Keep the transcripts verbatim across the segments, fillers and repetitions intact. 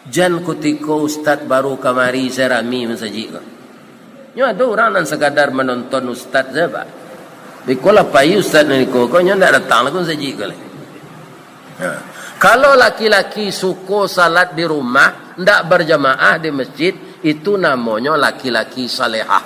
Jan kutiko ustaz baru kamari, sai rami masajik ko. Nyo ado urang nan sakadar manonton ustaz sajo, Pak. Beko lah pai ustaz nan iko ko, nyo ndak datang lah ka masajik ko lai. Ha. Kalau laki-laki suko salat di rumah, ndak barjamaah di masjid, itu namonyo laki-laki salehah.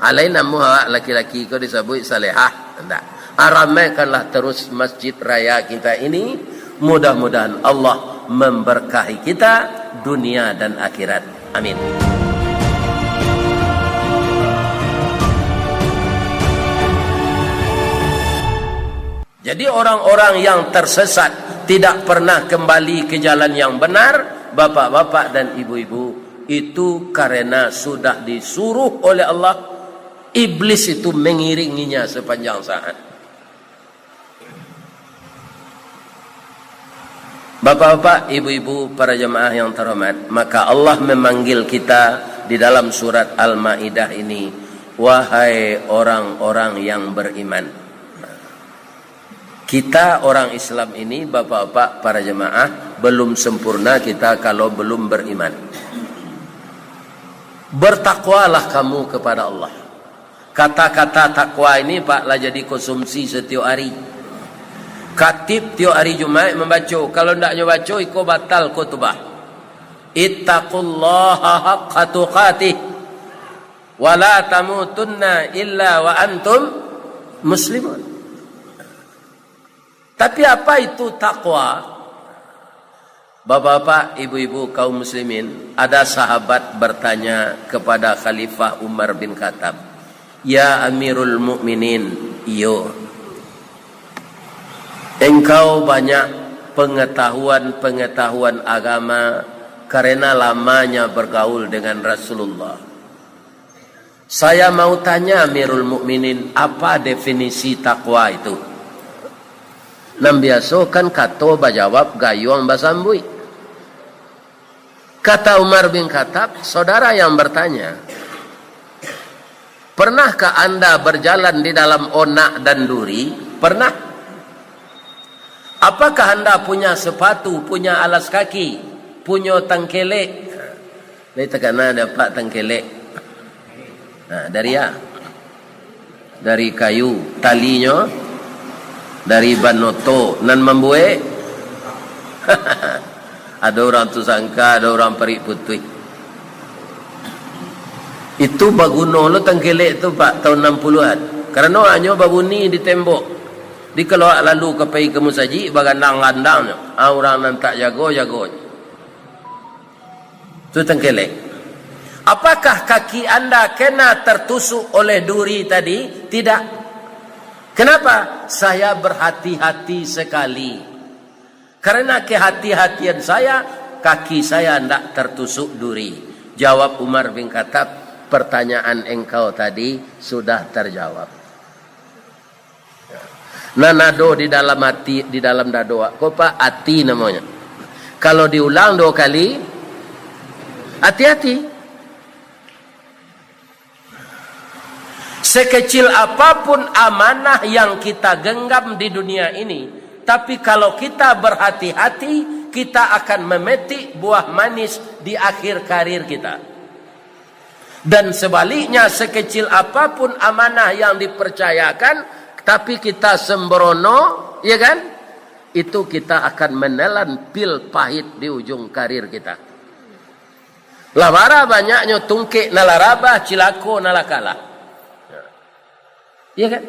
Alai namo awak laki-laki ko disabuik salehah? Ndak. Ramaikanlah terus masjid raya kita ini. Mudah-mudahan Allah memberkahi kita dunia dan akhirat. Amin. Jadi, orang-orang yang tersesat tidak pernah kembali ke jalan yang benar, bapak-bapak dan ibu-ibu, itu karena sudah disuruh oleh Allah, iblis itu mengiringinya sepanjang saat. Bapak-bapak, ibu-ibu, para jamaah yang terhormat, maka Allah memanggil kita di dalam surat Al-Maidah ini, "Wahai orang-orang yang beriman." Kita orang Islam ini, bapak-bapak, para jemaah, belum sempurna kita kalau belum beriman. Bertakwalah kamu kepada Allah. Kata-kata takwa ini, Pak, lah jadi konsumsi setiap hari. Khatib tiap hari Jumaat mambaco. Kalau ndak nyo baco, iko batal khutbah. "Ittaqullaha haqqa tuqatih, wa la tamutunna illa wa antum muslimun." Tapi apa itu takwa? Bapak-bapak, ibu-ibu, kaum muslimin, ada sahabat bertanya kepada Khalifah Umar bin Khattab, "Ya Amirul Mukminin, iyo, engkau banyak pengetahuan-pengetahuan agama karena lamanya bergaul dengan Rasulullah. Saya mau tanya, Amirul Mukminin, apa definisi takwa itu?" Nan biaso kan kato bajawab, gayuang basambuik. Kata Umar bin Khattab, "Saudara yang bertanya, pernahkah Anda berjalan di dalam onak dan duri?" "Pernah." "Apakah Anda punya sepatu, punya alas kaki, punya tangkelek?" Lai takana dapek tangkelek. Nah, dari a? Dari kayu, talinyo dari banoto nan mambuek. Ado urang tu sangka, ado urang parik putuih. Itu baguno lo tangkelek tu, Pak, tahun enam puluhan. Karano hanyo babuni di tembok. Dikalo awak lalu ka pai ka musajik, bagandang-gandang nyo. Ah, urang nan tak jago, jago. Tu tangkelek. Apakah kaki Anda kena tertusuk oleh duri tadi? Tidak. Kenapa? Saya berhati-hati sekali. Karena kehati-hatian saya, kaki saya ndak tertusuk duri. Jawab Umar bin Khattab, "Pertanyaan engkau tadi sudah terjawab." Nan ado di dalam ati, di dalam dado awak ko, Pak, ati namonyo. Kalau diulang duo kali, hati-hati. Sekecil apapun amanah yang kita genggam di dunia ini, tapi kalau kita berhati-hati, kita akan memetik buah manis di akhir karir kita. Dan sebaliknya, sekecil apapun amanah yang dipercayakan, tapi kita sembrono, ya kan? Itu kita akan menelan pil pahit di ujung karir kita. Lah bara banyaknyo tungkek nan lah rabah, cilako nan lah kalah. Iya kan?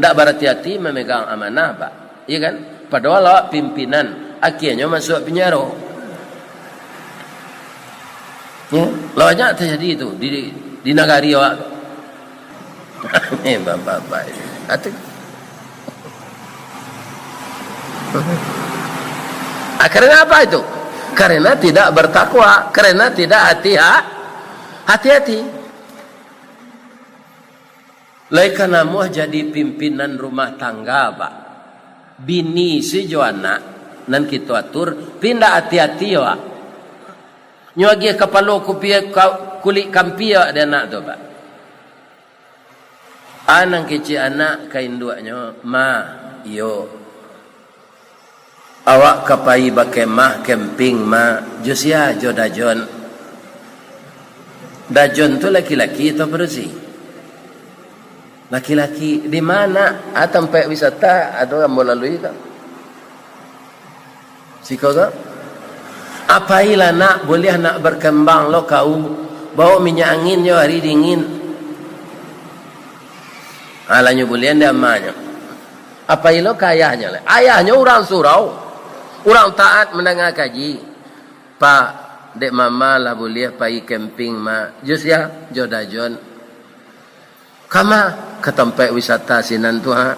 Ndak barati-ati mamegang amanah, Pak. Iya kan? Padahal awak pimpinan, akienyo masuak pinjaro. Ya, lah banyak terjadi tu di, di nagari awak tu. Eh, bapak-bapak ini. Atu. Ah, karena apa itu? Karena tidak bertakwa, karena tidak hati-ha-, hati-hati. Lai ka namuah jadi pimpinan rumah tangga, Pak. Bini si jo anak, nan kito atur, pindah ati-ati, Pak. Nyo agiah kapalo kupia ka-, kulik kampia di anak tu, Pak. A nan kecek anak ka induaknyo, "Ma, iyo." Awak ka pai bakemah, kemping, ma, jo sia, jo Dajon. Dajon tu laki-laki atau padusi? Laki-laki. Di ma? Ah, tampek wisata, ado ambo lalui tu. Siko ko? Ah, pailah nak, buliah nak berkembang lo kau. Bao minyak angin jo ari dingin. Alah nyo buliah dek amaknyo. Ah, pai lo ka ayahnyo lai. Ayahnyo urang surau. Urang taat mandanga kaji. Pak, dek mama lah buliah pai kemping, Mak. Jo sia? Jo Dajon. Ka ma? Ka tampek wisata sinan tu, ha.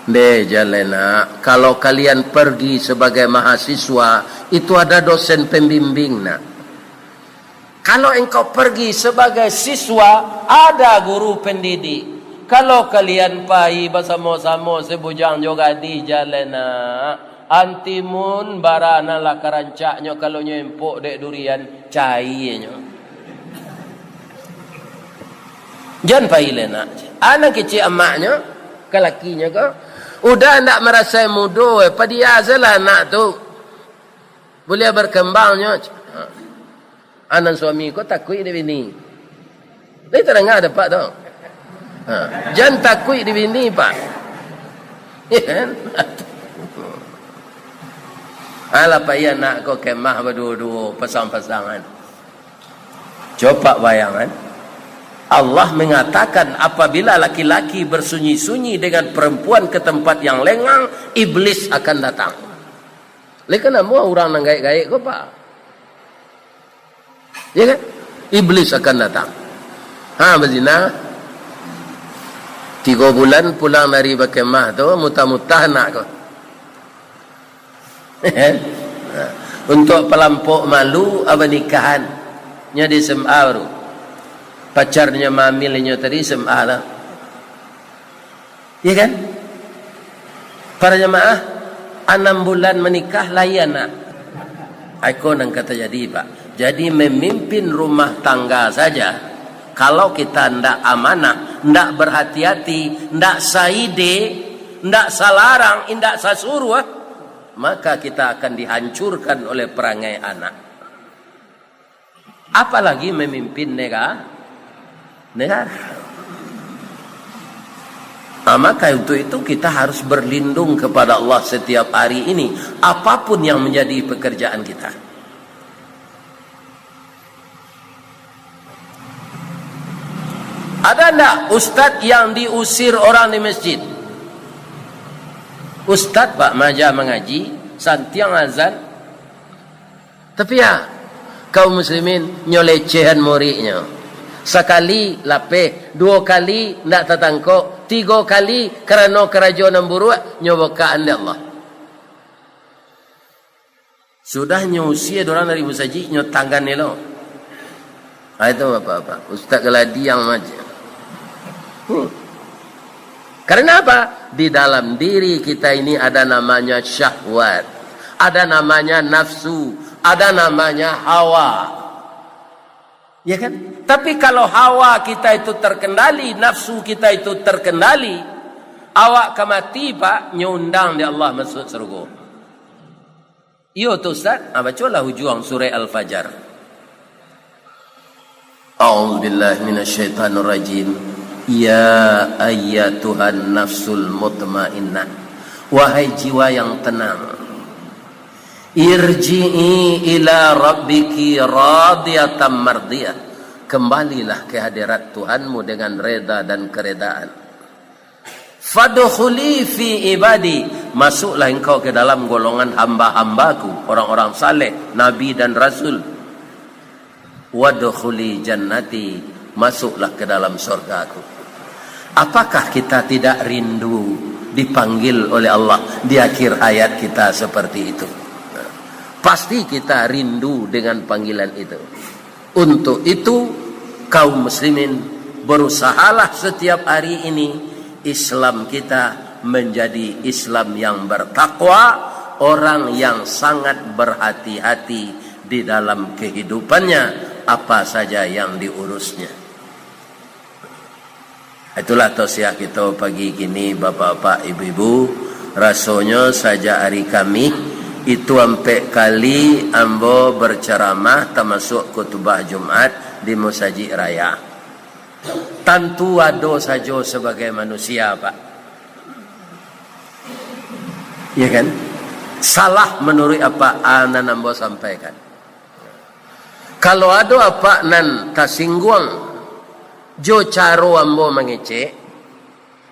Ndeh, jan lai, Nak. Kalau kalian pergi sebagai mahasiswa, itu ada dosen pembimbing, Nak. Kalau engkau pergi sebagai siswa, ada guru pendidik. Kalau kalian pai basamo-samo si bujang jo gadih, jan lai, Nak. Antimun bara nan lah karancaknyo, kalau nyo empok dek durian, caianyo. Jan pai lai, Nak. Anak kecil amaknyo, ka lakinyo ko, udah ndak marasai mudo, eh, padia sajolah anak tu. Buliah berkembang nyo. Anak suami ko takuik dek bini. Lai tadanga dek Pak tu. Ha, jan takuik dek bini, Pak. Ya kan? Alah, pai anak ko kemah baduo-duo, pasang-pasangan. Coba bayangkan, Allah mengatakan apabila laki-laki bersunyi-sunyi dengan perempuan ke tempat yang lengang, iblis akan datang. Lai kanamo urang nan gaek-gaek ko, Pak? Ya kan? Iblis akan datang. Ha, bazina. Tigo bulan pulang dari bakemah tu, mutah-mutah anak ko. Ha. Untuk palampok malu, abah nikahan. Nyo di S M A baru. Pacarnyo mamil inyo tadi S M A lah. Ya kan? Para jamaah, anam bulan manikah, lai anak. Iko nan ka tajadi, Pak. Jadi, memimpin rumah tangga saja, kalau kita ndak amanah, ndak berhati-hati, ndak saide, ndak salarang, indak sasuruah, maka kita akan dihancurkan oleh perangai anak. Apalagi memimpin nega-, negara. Nah, maka untuk itu kita harus berlindung kepada Allah setiap hari ini, apapun yang menjadi pekerjaan kita. Ada ndak ustadz yang diusir orang di masjid? Ustadz, Pak, maja mangaji, santiang azan, tapi ya, kaum muslimin, nyo lecehan muridnyo. Sakali lapeh, duo kali ndak tatangkok, tigo kali karano karajo nan buruak, nyo bokaan dek Allah. Sudah nyo usia urang dari musajik, nyo tanggan elok. Ah, itu bapak-bapak. Ustaz Galadi yang maja. Hmm. Karena apa? Di dalam diri kita ini ada namanya syahwat, ada namanya nafsu, ada namanya hawa. Ya kan? Tapi kalau hawa kita itu terkendali, nafsu kita itu terkendali, awak ka mati, Pak, nyo undang dek Allah masuk surga. Iyo tu, Ustaz. Ah, bacolah ujuang surah Al-Fajar. A'udzubillahi minasyaitonirrajim. Ya ayyatuhan nafsul mutmainnah. Wahai jiwa yang tenang. Irji'i ila rabbiki radiyatan mardiyah. Kembalilah ke hadirat Tuhanmu dengan reda dan keredaan. Fadkhuli fi ibadi, masuklah engkau ke dalam golongan hamba-hambaku, orang-orang saleh, nabi dan rasul. Wadkhuli jannati, masuklah ke dalam surgaku. Apakah kita tidak rindu dipanggil oleh Allah di akhir hayat kita seperti itu? Pasti kita rindu dengan panggilan itu. Untuk itu, kaum muslimin, berusahalah setiap hari ini Islam kita menjadi Islam yang bertakwa, orang yang sangat berhati-hati di dalam kehidupannya, apa saja yang diurusnya. Itulah tausiah kita pagi kini, bapak-bapak, ibu-ibu. Rasonyo sajak ari Kamih, itu ampek kali ambo berceramah, tamasuak khutubah Jumat di Musajik Raya. Tantu ado sajo sabagai manusia, Pak. Ya kan? Salah manuruik apak a nan ambo sampaikan. Kalau ado apak nan tasingguang jo caro ambo mangecek,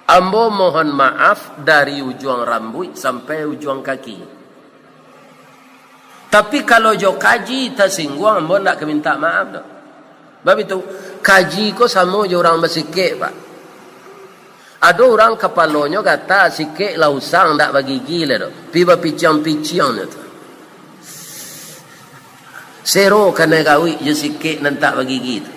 ambo mohon maaf dari ujuang rambuik sampai ujuang kaki. Tapi kalau jo kaji tasingguang, ambo ndak ka mintak maaf doh. Bab itu, kaji ko samo jo urang basikek, Pak. Ado urang kapalonyo gata, sikek lah usang, ndak bagigi lai doh. Pi bapiciang-piciang nyo tu. Sero kanai gawik jo sikek nan tak bagigi tu.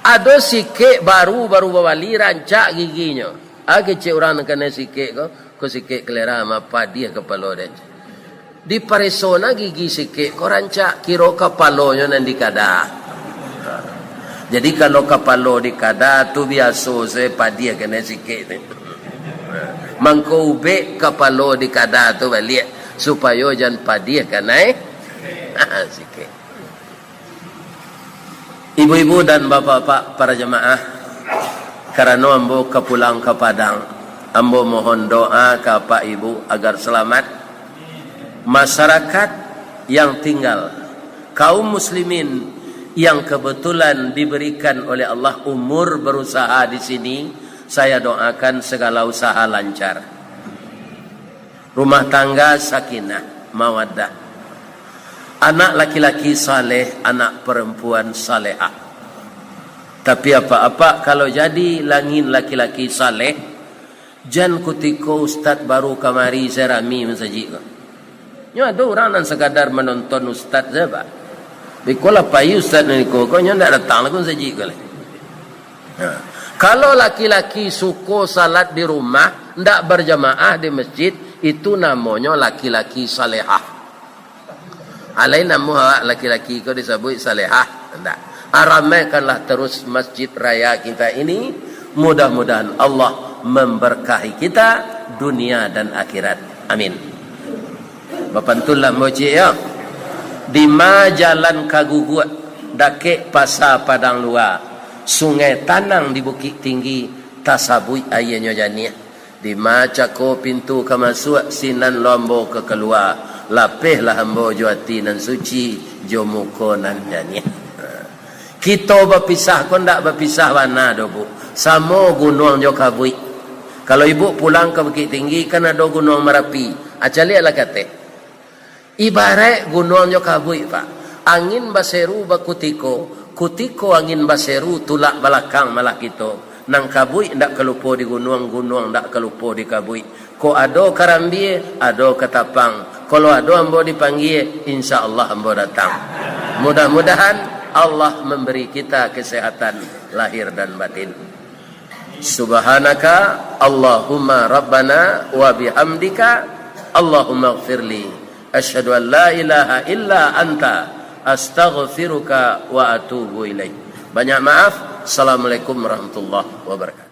Ado sikek baru, baru babali, rancak giginyo. A kecek urang nan kanai sikek ko, ko sikek kalera mah padiah kapalo den. Dipareso na gigi sikek ko rancak, kiro kapalonyo nan dikada. Jadi, kalau kapalo dikada tu biaso se padiah kanai sikek tu. Mangko ubek kapalo dikada tu baliak, supayo jan padiah kanai sikek. Ibu-ibu dan bapak-bapak para jamaah, karano ambo ka pulang ka Padang, ambo mohon doa ka apak ibu agar selamat. Masyarakat yang tinggal, kaum muslimin yang kebetulan diberikan oleh Allah umur berusaha di sini, saya doakan segala usaha lancar. Rumah tangga sakinah, mawaddah. Anak laki-laki saleh, anak perempuan salehah. Tapi apak-apak, kalau jadi langin laki-laki saleh, jan kutiko ustaz baru kamari se rami masajik ko. Nyo ado urang nan sakadar manonton ustaz sajo, Pak. Beko lah pai ustaz nan iko ko, nyo ndak datang lai ka masajik ko lai. Nah, kalau laki-laki suko salat di rumah, ndak barjamaah di masjid, itu namonyo laki-laki salehah. Alai namo awak laki-laki ko disabuik salehah? Ndak. Aramaikanlah terus masjid raya kita ini. Mudah-mudahan Allah memberkahi kita dunia dan akhirat. Amin. Bapantunlah mocik yo. Dima jalan ka guguak, dakek pasa Padang Lua, sungai tanang di Bukik Tinggi, tasabuik aianyo janiah. Dima cako pintu ka masuak, sinan lo ambo ka kalua, lapehlah ambo jo ati nan suci, jo muko nan janiah. Kito bapisah ko ndak bapisah bana doh, Bu. Samo gunuang jo kabuik. Kalau ibu pulang ka Bukik Tinggi, kan ado Gunuang Marapi. A, caliaklah ka ateh. Ibaraik gunuang jo kabuik, Pak. Angin baseru bakutiko, kutiko angin baseru tulak balakang malah kito. Nan kabuik ndak ka lupo di gunuang, gunuang ndak ka lupo di kabuik. Kok ado karambia, ado katapang. Kalau ado ambo dipanggia, insya Allah ambo datang. Mudah-mudahan Allah memberi kita kesehatan lahir dan batin. Subhanaka Allahumma Rabbana wa bihamdika, Allahumma gfirli. Asyhadu an la ilaha illa anta, astaghfiruka wa atubu ilaik. Banyak maaf. Assalamualaikum warahmatullahi wabarakatuh.